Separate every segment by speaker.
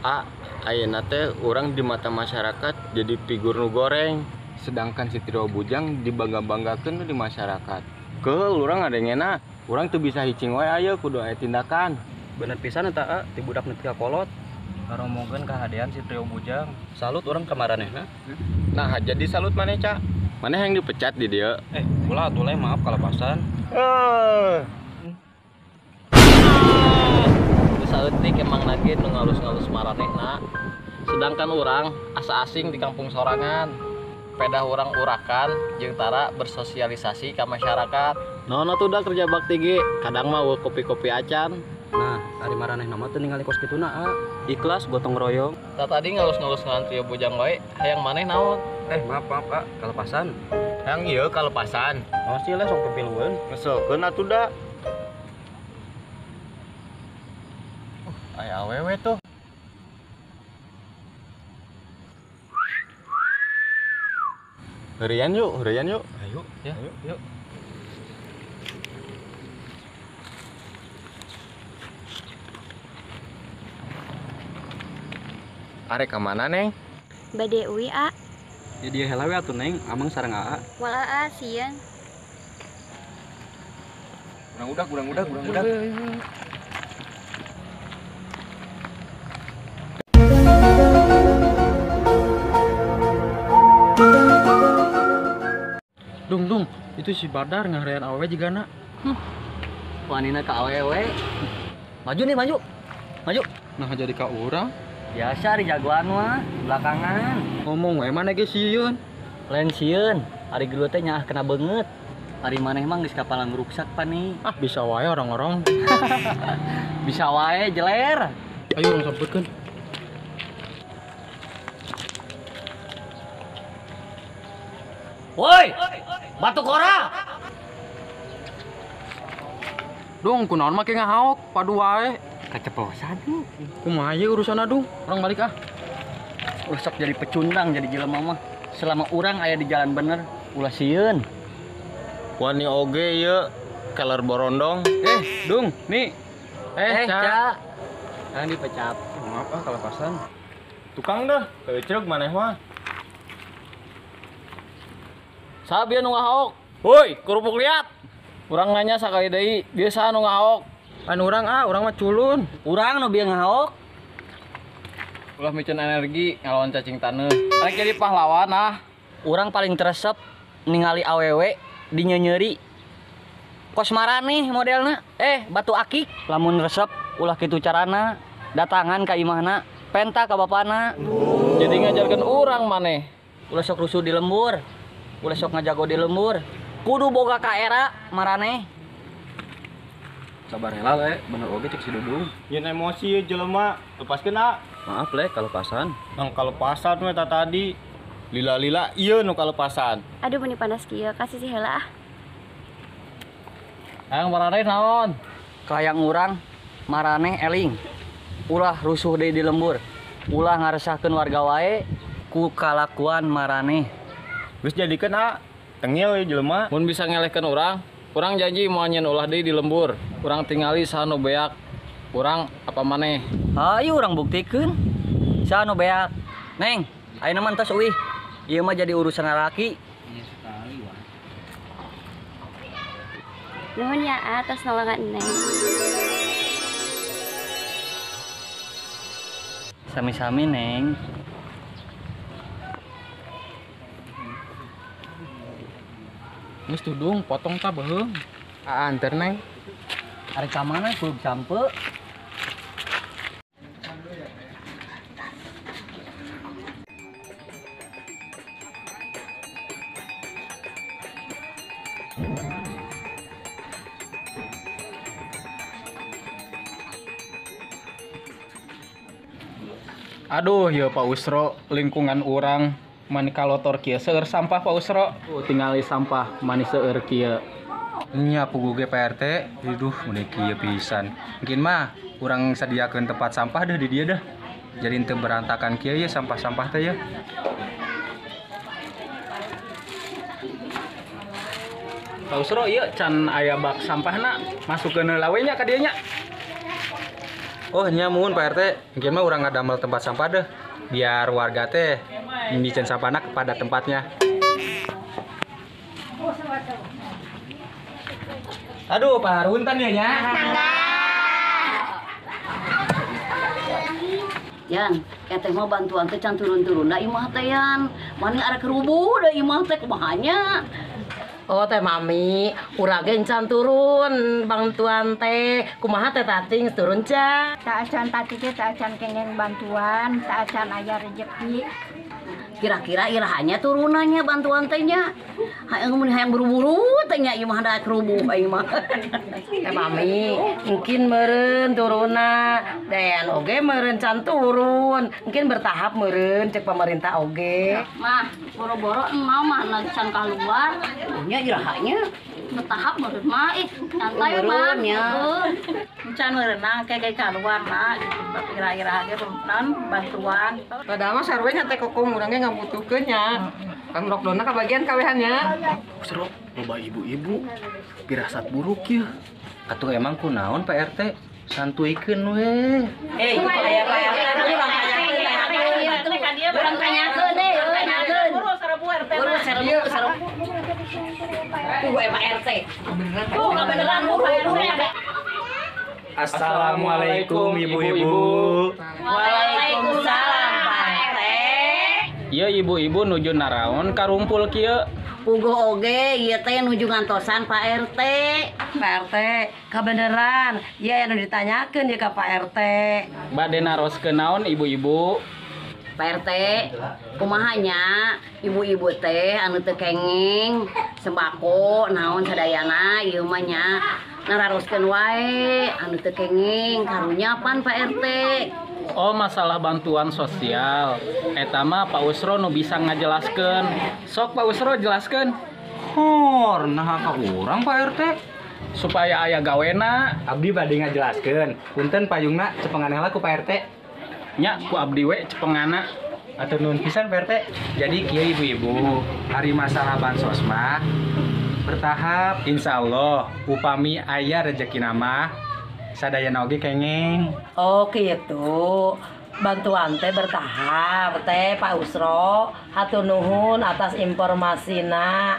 Speaker 1: A, ayeuna teh urang di mata masyarakat jadi figur nu goreng, sedangkan si Trio Bujang dibangga-banggakeun di masyarakat. Keul urang ngadengena, urang teu bisa hicing wae aya kudu aya tindakan.
Speaker 2: Bener pisan eta A, ti budak nu tika kolot.
Speaker 3: Ngaromongkeun kahadean si Trio Bujang. Salut urang ka maranehna.
Speaker 1: Nah, jadi salut maneh, Ca. Maneh yang dipecat di dieu.
Speaker 3: Ulah atuh le, maaf kalepasan.
Speaker 4: Saeutik emang lagi nu ngalus-ngalus maranehna. Sedangkan urang asa asing di kampung sorangan. Pedah urang urakan jeung tara bersosialisasi ka masyarakat. Naon atuh da kerja bakti ge, kadang mah eueuh kopi-kopi acan.
Speaker 2: Nah, ari maranehna mah teu ningali kos kituna, A. Ikhlas gotong royong.
Speaker 4: Tah tadi ngalus-ngalus ngaran Trio Bujang wae, hayang maneh naon?
Speaker 2: Maaf maaf, A, kalepasan.
Speaker 1: Hayang ieu kalepasan.
Speaker 3: Naon sih le sok pipilueun?
Speaker 1: Ngeselkeun atuh da. Aya awewe tuh. Heureyan yuk, heureyan yuk.
Speaker 3: Ayo,
Speaker 4: ya.
Speaker 3: Ayo, yuk.
Speaker 1: Arek ka mana, Neng?
Speaker 5: Bade uwi, A.
Speaker 2: Ya dia heula we atuh, Neng, amang sareng AA.
Speaker 5: Moal AA sieun.
Speaker 1: Urang udah, urang udah.
Speaker 6: Dung, dung, itu si Badar ngarean awewe jigana.
Speaker 7: Wanina ka awewe. Maju nih, maju. Maju.
Speaker 6: Nah, jadi ka urang.
Speaker 7: Biasa ari jagoan mah belakangan.
Speaker 6: Ngomong we maneh ge sieun.
Speaker 7: Lain sieun, ari geuleuh teh nyaah kena beungeut. Ari maneh mah geus kapalang ruksak pan nih.
Speaker 6: Ah, bisa wae orang-orang.
Speaker 7: Bisa wae jeler.
Speaker 6: Ayo urang samputkeun.
Speaker 7: Woi, batu kora.
Speaker 6: Dung, kunaon make ngahaok, padu wae.
Speaker 7: Keceplosan.
Speaker 6: Kumaha ieu urusanna, Dung? Urang balik ah.
Speaker 7: Ulah sok jadi pecundang jadi jelema mah. Selama urang aya di jalan bener, ulah sieun.
Speaker 1: Wani oge ieu keler borondong.
Speaker 6: Dung, nih. Ca.
Speaker 7: Kan dipecat.
Speaker 6: Maaf ah kalepasan.
Speaker 1: Tukang dah, keuceuk maneh mah.
Speaker 4: Saha bieu nu ngahaok? Woi, kerupuk liat. Urang nanya sakali deui, bieu saha nu ngahaok?
Speaker 6: Anu urang ah, urang mah culun.
Speaker 7: Urang nu bieu ngahaok.
Speaker 4: Ulah miceun energi ngalawan cacing taneuh. Arek jadi pahlawan ah.
Speaker 7: Urang paling teresep ningali awewe dinyenyeri. Kos maraneh modelna. Batu akik. Lamun resep ulah kitu carana, datangan ka imahna, penta ka bapana.
Speaker 4: Jadi ngajarkeun urang maneh.
Speaker 7: Ulah sok rusuh di lembur. Ulah sok ngajago di lembur. Kudu boga ka era maraneh.
Speaker 2: Sabar heula le, bener oge cek si Dudung.
Speaker 1: Nyeun emosi ieu jelema, lepaskeun A.
Speaker 2: Maaf le, kalepasan.
Speaker 1: Nang kalepasan we ta tadi. Lila-lila ieu nu kalepasan.
Speaker 5: Aduh meuni panas kieu, kasih si heula ah.
Speaker 4: Hayang maraneh naon?
Speaker 7: Kahayang urang maraneh eling. Ulah rusuh deui di lembur. Ulah ngaresahkeun warga wae ku kalakuan maraneh.
Speaker 1: Geus jadikeun A, tengil ieu jelema.
Speaker 4: Mun bisa ngelehkeun urang, urang janji moal nyeun ulah deui di lembur. Urang tingali saha nu beak. Urang apa maneh?
Speaker 7: Hayu urang buktikeun. Saha nu beak? Neng, ayeuna mah entos euy. Ieu mah jadi urusan lalaki.
Speaker 3: Iya sekali wah.
Speaker 5: Nuhun ya, A, tos nolongan Neng.
Speaker 7: Sami-sami, Neng.
Speaker 6: Geus Dudung, potong ta beuheung. Ah, anter, Neng.
Speaker 7: Ari ka mana kulub sampe?
Speaker 6: Aduh, ya Pak Usro, lingkungan urang mani kalotor kieu seueur sampah Pak Usro. Tingali sampah mani seueur kieu.
Speaker 8: Nya puguh ge Pak RT, aduh meuni kieu pisan. Mungkin mah urang sadiakeun tempat sampah deh di dieu dah. Jadi teu berantakan kieu ya sampah-sampah teh ya.
Speaker 6: Pak Usro ieu can aya bak sampahna, masukkeun heula we nya ka dieu nya.
Speaker 8: Oh nya muhun Pak RT, engke mah urang ngadamel tempat sampah deh biar warga teh miceun sampahna kepada tempatnya. Aduh, Pak Haruntan ya nya.
Speaker 7: Yan, eteh mah bantuan teh can turun-turun da imah teh yan. Mani arek rubuh da imah teh kumaha nya.
Speaker 9: Oh teh mami, urang ge can turun bantuan teh. Kumaha teh tating turun can.
Speaker 10: Tak acan tati teh tak acan kenging bantuan, tak acan aya rejeki.
Speaker 7: Kira-kira irahanya turunannya bantuan teh nya. Hayang mun hayang buru-buru teh nya imah da rubuh aing mah.
Speaker 9: Teh mami, mungkin meureun turunna, dan oge meureun can turun. Mungkin bertahap meureun cek pemerintah oge.
Speaker 11: Mah, boro-boro emang mah can keluar.
Speaker 7: Nya irahanya
Speaker 11: bertahap meureun mah ih santai mah
Speaker 7: nya.
Speaker 12: Can meureun kayak keluar mah gitu ira-ira ge bantuan.
Speaker 13: Padahal mah sarua nya teh kokom urang ge ngabutuhkeun nya. Kan lockdown-na kabagian kawehan nya.
Speaker 2: Seru, loba ibu-ibu pirasat buruk ya.
Speaker 8: Atuh emang kunaon Pak RT? Santuikeun we.
Speaker 9: Eh, aya Pak RT urang tanyakeun,
Speaker 7: urang tanyakeun eh, tanyakeun. Buru sarebu sarebu. Tuh Pak RT. Tuh beneran buru RT.
Speaker 8: Assalamualaikum ibu-ibu.
Speaker 7: Waalaikumsalam Pak RT.
Speaker 6: Ieu ibu-ibu nuju naraon karumpul kieu?
Speaker 7: Puguh oge ieu teh nuju ngantosan Pak RT.
Speaker 9: Pak RT, kabeneran ieu anu ditanyakeun ieu ka Pak RT.
Speaker 6: Bade naroskeun naon ibu-ibu?
Speaker 7: Pak RT, kumaha nya ibu-ibu teh anu teu kenging sembako naon sadayana ieu mah nya nararoskeun wae anu teu kenging karunya pan Pak RT.
Speaker 6: Oh masalah bantuan sosial eta mah Pak Usro nu bisa ngajelaskeun. Sok Pak Usro jelaskeun.
Speaker 8: Hor, nah ka urang Pak RT
Speaker 6: supaya aya gawena.
Speaker 8: Abdi bade ngajelaskeun. Punten payungna cepengan heula ku Pak RT.
Speaker 6: Nya ku abdi we cepengana.
Speaker 8: Atur nuhun pisan Pak RT. Jadi kieu ibu-ibu, hari masalah bansos mah bertahap insyaallah upami aya rezeki mah sadayana oge kenging.
Speaker 9: Oh gitu. Bantuan teh bertahap teh Pak Usro. Hatur nuhun atas informasina.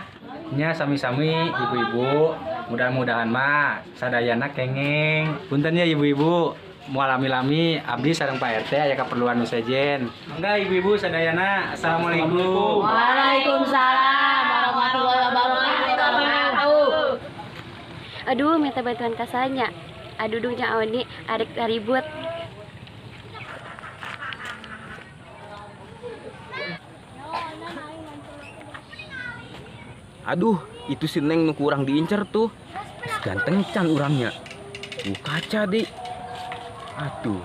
Speaker 8: Nya sami-sami ibu-ibu. Mudah-mudahan mah sadayana kenging. Punten ya ibu-ibu. Moal lami-lami abdi sareng Pak RT aya keperluan nu sejen. Mangga ibu-ibu sadayana. Assalamualaikum.
Speaker 9: Waalaikumsalam warahmatullahi wabarakatuh.
Speaker 5: Aduh, minta bantuan kasanya. Aduh duhnya Oni, arek ribut.
Speaker 1: Aduh, itu si Neng nu kurang diincer tuh. Ganteng can urangnya. Kaca di. Aduh.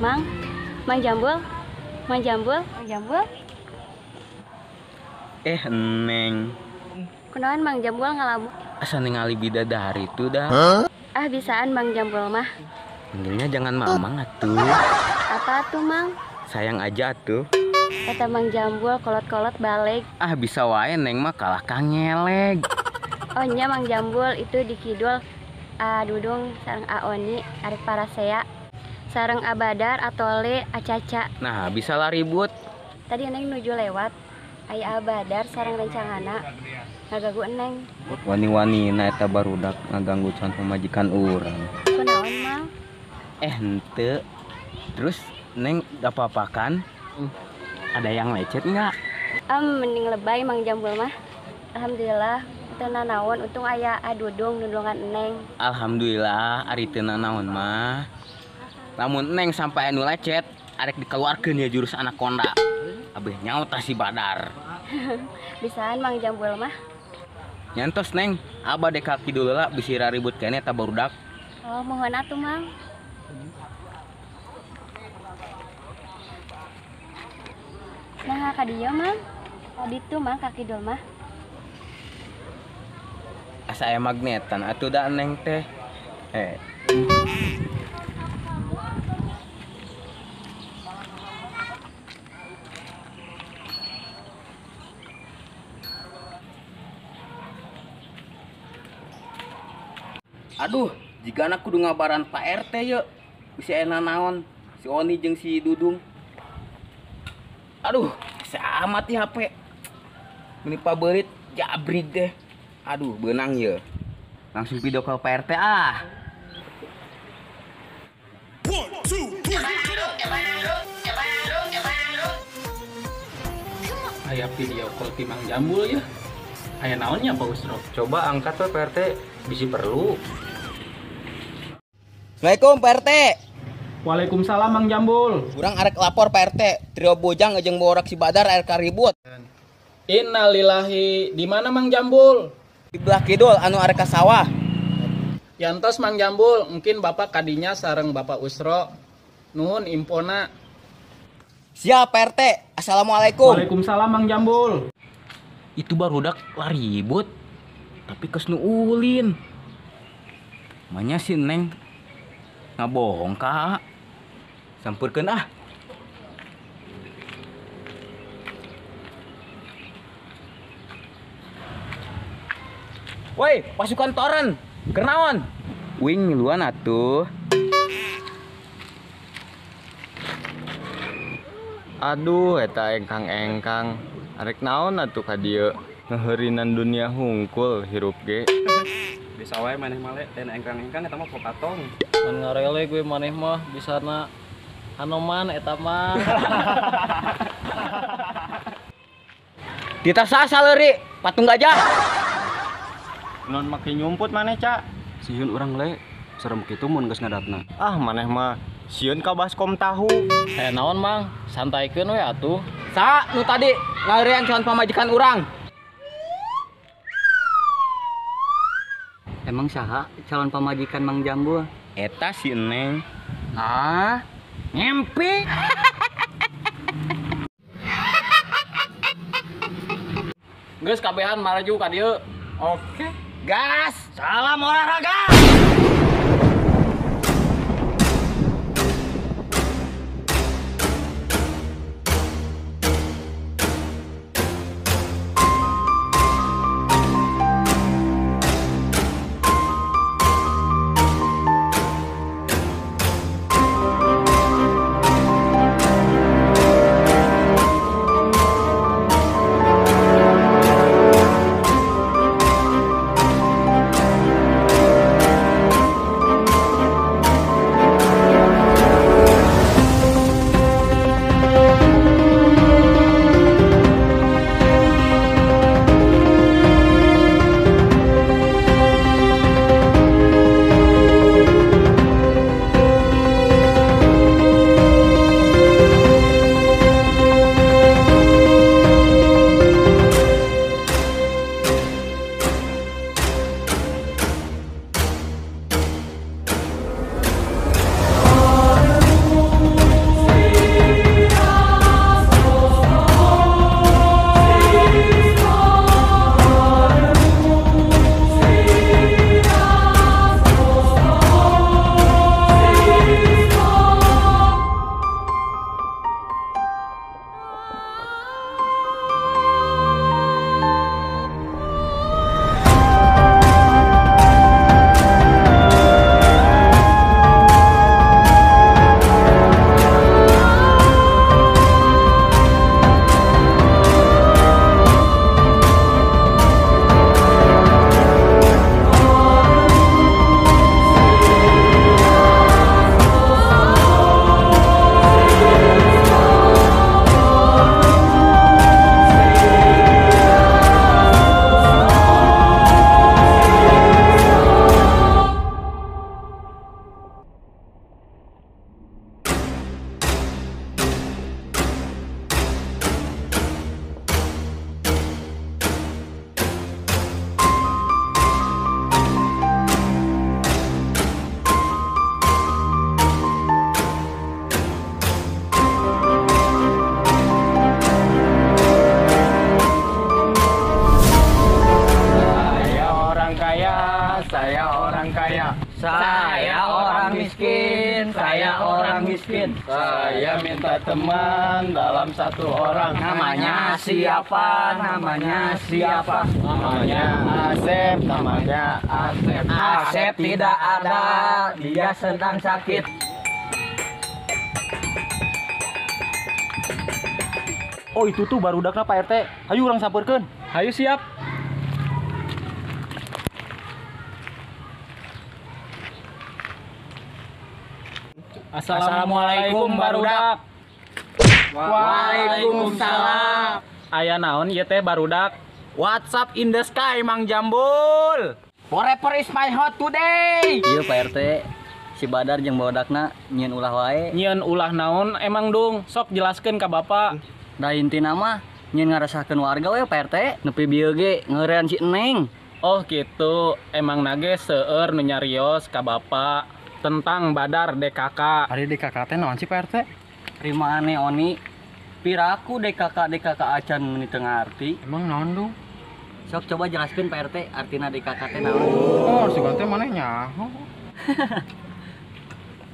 Speaker 5: Mang, Mang Jambul, Mang Jambul, Mang Jambul.
Speaker 1: Eh, Neng.
Speaker 5: Kunaon Mang Jambul ngalamun?
Speaker 1: Asa ningali bidadari itu dah.
Speaker 5: Huh? Ah, bisaan Mang Jambul mah.
Speaker 1: Manggilnya jangan mamang atuh.
Speaker 5: Apa tuh, Mang?
Speaker 1: Sayang aja atuh.
Speaker 5: Eta Mang Jambul kolot-kolot balik.
Speaker 1: Ah, bisa wae Neng mah kalah ka ngeleg.
Speaker 5: Oh nya Mang Jambul itu di kidul A Dudung sareng A Oni arek parasea sareng A Badar Atole A Caca.
Speaker 1: Nah, bisa lah ribut.
Speaker 5: Tadi Neng nuju lewat aya A Badar sareng rencangana ngagagu Neng.
Speaker 1: Wani-wani na eta barudak ngaganggu calon pamajikan urang.
Speaker 5: Kunaon, Mang?
Speaker 1: Eh, henteu. Terus Neng gak apa-apa kan? Ada yang lecet nggak?
Speaker 5: Mending lebay Mang Jambul mah. Alhamdulillah teu nanaon, untung aya A Dudung nulungan Neng.
Speaker 1: Alhamdulillah ari teu nanaon mah. Lamun Neng sampai anu lecet, arek dikeluarkeun ya jurus anaconda. Abeh nyaut si Badar.
Speaker 5: Bisaan Mang Jambul mah.
Speaker 1: Nyantos Neng, abah dek ka kidul heula bisi raribut keneh eta barudak.
Speaker 5: Oh, mohon atuh Mang. Nah, ka dieu Mang. Ka ditu Mang ka kidul mah.
Speaker 1: Asa aya magnetan atuh da Neng teh. Aduh, jigana kudu ngabaran Pak RT ye. Bisi aya nanaon si Oni jeung si Dudung. Aduh, asa mati HP. Meni pabeurit jabrig deh. Aduh, beunang ye. Langsung video call Pak RT ah.
Speaker 14: 1, 2, 3.
Speaker 6: Aya video call ti Mang Jambul ya. Aya naonnya Pak Usro?
Speaker 8: Coba angkat we Pak RT, bisi perlu.
Speaker 1: Assalamualaikum Pak RT.
Speaker 6: Waalaikumsalam Mang Jambul.
Speaker 1: Urang arek lapor Pak RT, trio bojang jeung borak si Badar arek ribut.
Speaker 6: Innalillahi, di mana Mang Jambul?
Speaker 1: Di belah kidul anu arek ka sawah.
Speaker 6: Yantos Mang Jambul, mungkin Bapak kadinya sareng Bapak Usro. Nuhun impona.
Speaker 1: Siap Pak RT. Assalamualaikum.
Speaker 6: Waalaikumsalam Mang Jambul.
Speaker 1: Itu barudak laribut tapi kes nu ulin. Manya si Neng ngabohong ka. Sampurkeun ah. Woi, pasukan toren, kernaon? Wing miluan atuh.
Speaker 15: Aduh, eta engkang-engkang. Arek naon atuh ka dieu? Ngeheurinan dunia hungkul hirup ge.
Speaker 3: Bisa wae maneh male dan engkang-engkang eta mah pokatong.
Speaker 4: Mun ngarele gue maneh mah bisana Hanoman eta mah.
Speaker 1: Ditah saleuri patung gajah.
Speaker 15: Non make nyumput maneh, Cak.
Speaker 2: Sieun urang le, serem kitu mun geus ngadatna.
Speaker 15: Ah, maneh mah sieun ka baskom tahu.
Speaker 4: Eh naon, Mang? Santaikeun we atuh.
Speaker 1: Sa nu tadi ngaleurian calon pamajikan urang.
Speaker 7: Emang saha calon pamajikan Mang Jambul?
Speaker 1: Eta si Neng. Ah, ngempi.
Speaker 4: Geus kabehan maraju ka dieu.
Speaker 1: Oke. Gas. Salam olahraga.
Speaker 7: sakit.
Speaker 6: Saya minta teman dalam satu orang.
Speaker 7: Namanya siapa? Namanya siapa?
Speaker 1: Namanya Asep, namanya Asep.
Speaker 7: Asep tidak ada, dia sedang sakit.
Speaker 6: Oh itu tuh barudakna Pak RT. Hayu urang sampeurkeun. Hayu siap. Assalamualaikum barudak.
Speaker 7: Waalaikumsalam.
Speaker 6: Aya naon ieu teh barudak? What's up in the sky Mang Jambul?
Speaker 7: Forever is my hot today. Iya Pak RT. Si Badar jeung barodakna nyieun ulah wae.
Speaker 6: Nyieun ulah naon emang dung? Sok jelaskeun ka bapak.
Speaker 7: Da intina mah nyieun ngaresahkeun warga we Pak RT. Nepi bieu ge ngeurean si Eneng.
Speaker 6: Oh gitu, emang nage seueur nu nyarios ka bapak tentang Badar DKK.
Speaker 8: Ari DKK teh naon sih Pak RT?
Speaker 7: Rimaane Oni, piraku DKK DKK acan meuni teu ngarti.
Speaker 8: Emang naon dung?
Speaker 7: Sok coba jelaskeun Pak RT artina DKK teh naon.
Speaker 8: Oh, si teh maneh nyaho.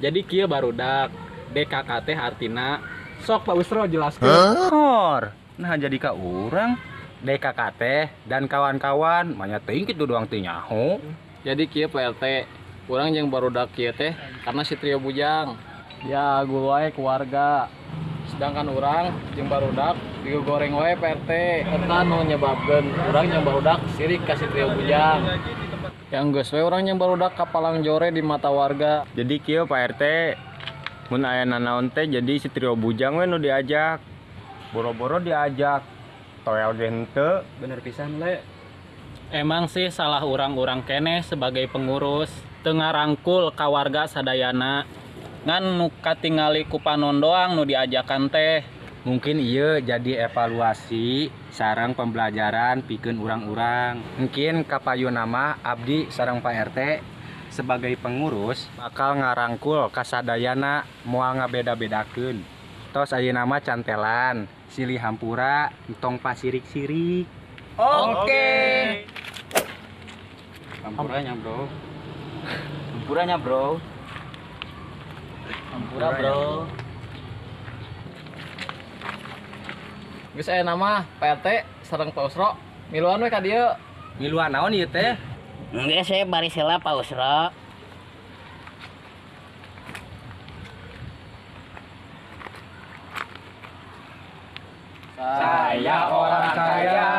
Speaker 6: Jadi kieu barudak, DKK teh artina sok Pak Usro jelaskeun.
Speaker 8: Hor, nah jadi ka urang DKK teh dan kawan-kawan manya teuing kitu doang teu nyaho.
Speaker 4: Jadi kieu Pak RT, urang jeung barudak kieu teh karena si Trio Bujang. Ya agul wae ku warga. Sedangkan urang jeung barudak digoreng wae Pak RT. Eta nu nyebabkeun urang jeung barudak sirik ka si Trio Bujang. Yang geus we urang jeung barudak kapalang jore di mata warga.
Speaker 1: Jadi kieu Pak RT, mun aya nanaon teh jadi si Trio Bujang we nu diajak. Boro-boro diajak. Toel ge henteu.
Speaker 2: Bener pisan le.
Speaker 6: Emang sih salah urang-urang keneh sebagai pengurus teu ngarangkul ka warga sadayana. Ngan nu katingali ku panon doang nu diajakan teh.
Speaker 8: Mungkin ieu jadi evaluasi sareng pembelajaran pikeun urang-urang. Mungkin kapayuna mah abdi sareng Pak RT sebagai pengurus bakal ngarangkul kasadayana moal ngabeda-bedakeun. Tos ayeuna mah cantelan, silih hampura, entong pasirik-sirik.
Speaker 7: Oke.
Speaker 2: Hampuranya bro.
Speaker 7: Hampuranya bro. Hampura bro.
Speaker 4: Geus aya nama Pak RT sareng Pak Usro, miluan we ka dieu.
Speaker 8: Miluan naon ieu teh?
Speaker 9: Geus we baris heula Pak Usro.
Speaker 6: Saya orang kaya,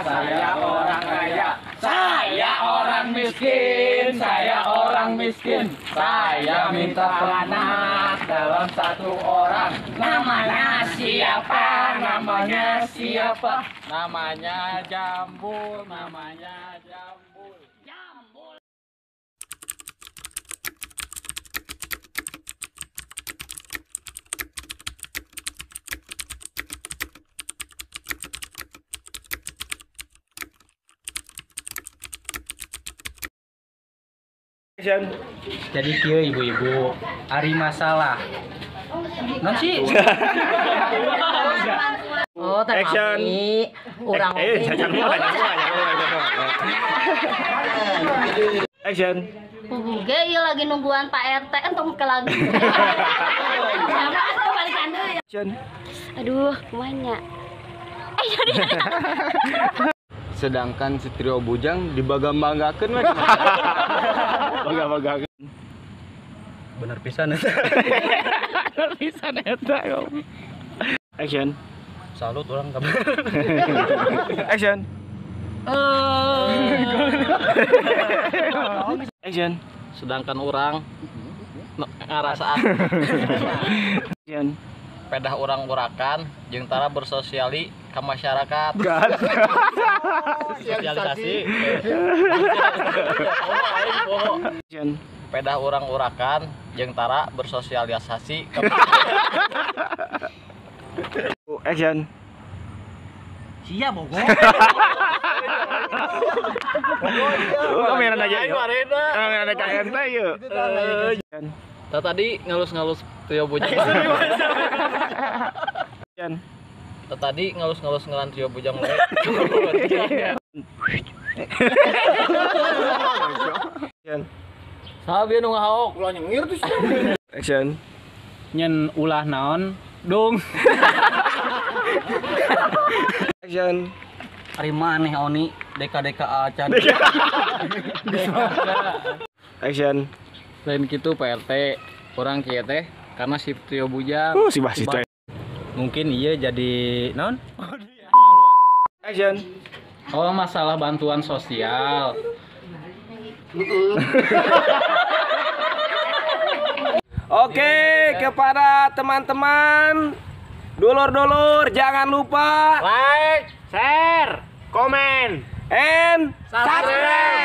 Speaker 6: saya orang kaya, saya orang miskin, saya orang miskin. Saya minta anak dalam satu orang. Namanya siapa? Namanya siapa? Namanya Jambul, namanya Jambul.
Speaker 11: Jambul.
Speaker 8: Jadi kieu ibu-ibu, ari masalah. Non sih.
Speaker 9: Oh, teh mami, urang oge.
Speaker 1: Action.
Speaker 11: Puguh ge ieu lagi nungguan Pak RT entong ke lagi.
Speaker 1: Action.
Speaker 5: Aduh, kumaha nya? Jadi
Speaker 1: Sedangkan si Trio Bujang dibangga-banggakeun we. Bangga-banggakeun.
Speaker 2: Bener pisan eta.
Speaker 6: Bener pisan eta.
Speaker 1: Action.
Speaker 3: Salut orang kamu.
Speaker 1: Action. Action.
Speaker 4: Sedangkan orang ngarasaan.
Speaker 1: Action.
Speaker 4: Pedah urang-urakan jeung tara bersosiali ka masyarakat. Sosialisasi.
Speaker 1: Action.
Speaker 4: Pedah urang-urakan jeung tara bersosialisasi ka
Speaker 1: Action.
Speaker 7: Sia bogo.
Speaker 1: Kamera aja yuk. Kamera ka ente yuk.
Speaker 4: Tah tadi ngalus-ngalus Trio Bujang. Tah tadi ngalus-ngalus ngaran Trio Bujang we. Saha bieu nu ngahaok?
Speaker 1: Ulah nyengir tuh. Action.
Speaker 6: Nyen ulah naon dung.
Speaker 16: Action.
Speaker 7: Ari maneh Oni deka-deka acan.
Speaker 16: Action.
Speaker 4: Lain kitu Pak RT, urang kieu teh karena si Trio Bujang.
Speaker 16: Si Bah situ.
Speaker 8: Mungkin iya jadi naon?
Speaker 16: Action.
Speaker 6: Oh, masalah bantuan sosial.
Speaker 16: Oke, kepada teman-teman, dulur-dulur, jangan lupa
Speaker 8: like, share, komen,
Speaker 16: and subscribe.